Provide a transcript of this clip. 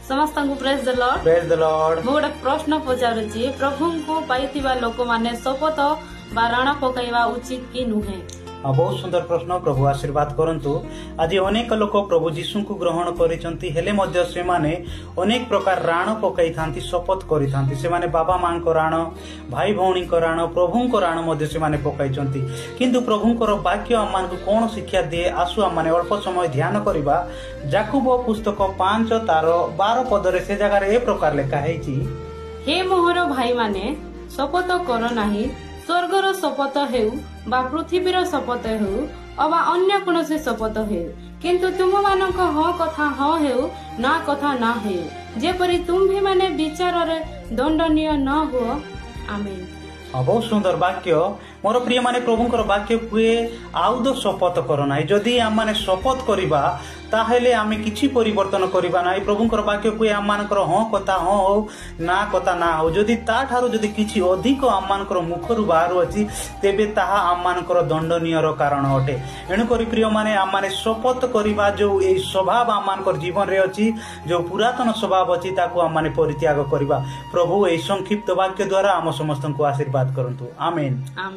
ସମସ୍ତଙ୍କୁ ପ୍ରେଜ୍ ଦ Lord. Praise the Lord. ମୁଁ ଗୋଟେ ପ୍ରଶ୍ନ ପଚାରୁଛି, ପ୍ରଭୁଙ୍କୁ ପାଇଥିବା ଲୋକମାନେ ଶପଥ ବା ରାଣ ପକାଇବା ଉଚିତ କି ନୁହେଁ? ବହୁତ ସୁନ୍ଦର ପ୍ରଶ୍ନ। ପ୍ରଭୁ ଆଶୀର୍ବାଦ କରନ୍ତୁ। ଆଜି ଅନେକ ଲୋକ ପ୍ରଭୁ ଯୀଶୁଙ୍କୁ ଗ୍ରହଣ କରିଛନ୍ତି, ହେଲେ ମଧ୍ୟ ସେମାନେ ଅନେକ ପ୍ରକାର ରାଣ ପକାଇଥାନ୍ତି, ଶପଥ କରିଥାନ୍ତି। ସେମାନେ ବାବା ମାଙ୍କ ରାଣ, ଭାଇ ଭଉଣୀଙ୍କ ରାଣ, ପ୍ରଭୁଙ୍କ ରାଣ ମଧ୍ୟ ସେମାନେ ପକାଇଛନ୍ତି। କିନ୍ତୁ ପ୍ରଭୁଙ୍କର ବାକ୍ୟ ଆମମାନଙ୍କୁ କଣ ଶିକ୍ଷା ଦିଏ, ଆସୁ ଆମମାନେ ଅଳ୍ପ ସମୟ ଧ୍ୟାନ କରିବା। ଯାକୁବ ପୁସ୍ତକ 5 ତାର 12 ପଦରେ ସେ ଜାଗାରେ ଏ ପ୍ରକାର ଲେଖା ହେଇଛି, ହେ ମୋହର ଭାଇମାନେ, ଶପଥ କର ନାହିଁ, ସ୍ୱର୍ଗର ଶପଥ ହେଉ ବା ପୃଥିବୀର ଶପଥ ହେଉ ଅବା ଅନ୍ୟ କୌଣସି ଶପଥ ହେଉ, କିନ୍ତୁ ତୁମମାନଙ୍କ ହଁ କଥା ହଁ ହେଉ, ନା କଥା ନା ହେଉ, ଯେପରି ତୁମ୍ଭେମାନେ ବିଚାରରେ ଦଣ୍ଡନୀୟ ନ ହୁଅ। ଆମେନ୍। ହଁ, ବହୁତ ସୁନ୍ଦର ବାକ୍ୟ। ମୋର ପ୍ରିୟମାନେ, ପ୍ରଭୁଙ୍କର ବାକ୍ୟ କୁହେ ଆଉଦ ଶପଥ କର ନାହିଁ। ଯଦି ଆମମାନେ ଶପଥ କରିବା, ତାହେଲେ ଆମେ କିଛି ପରିବର୍ତ୍ତନ କରିବା ନାହିଁ। ପ୍ରଭୁଙ୍କର ବାକ୍ୟ କୁହେ ଆମମାନଙ୍କର ହଁ କଥା ହଁ ହଉ, ନା କଥା ନା ହଉ। ଯଦି ତାଠାରୁ ଯଦି କିଛି ଅଧିକ ଆମମାନଙ୍କର ମୁଖରୁ ବାହାରୁଅଛି, ତେବେ ତାହା ଆମମାନଙ୍କର ଦଣ୍ଡନୀୟର କାରଣ ଅଟେ। ଏଣୁକରି ପ୍ରିୟମାନେ, ଆମମାନେ ଶପଥ କରିବା ଯୋଉ ଏଇ ସ୍ୱଭାବ ଆମମାନଙ୍କର ଜୀବନରେ ଅଛି, ଯୋଉ ପୁରାତନ ସ୍ୱଭାବ ଅଛି, ତାକୁ ଆମମାନେ ପରିତ୍ୟାଗ କରିବା। ପ୍ରଭୁ ଏଇ ସଂକ୍ଷିପ୍ତ ବାକ୍ୟ ଦ୍ୱାରା ଆମ ସମସ୍ତଙ୍କୁ ଆଶୀର୍ବାଦ କରନ୍ତୁ। ଆମେନ୍। ଆମେନ୍।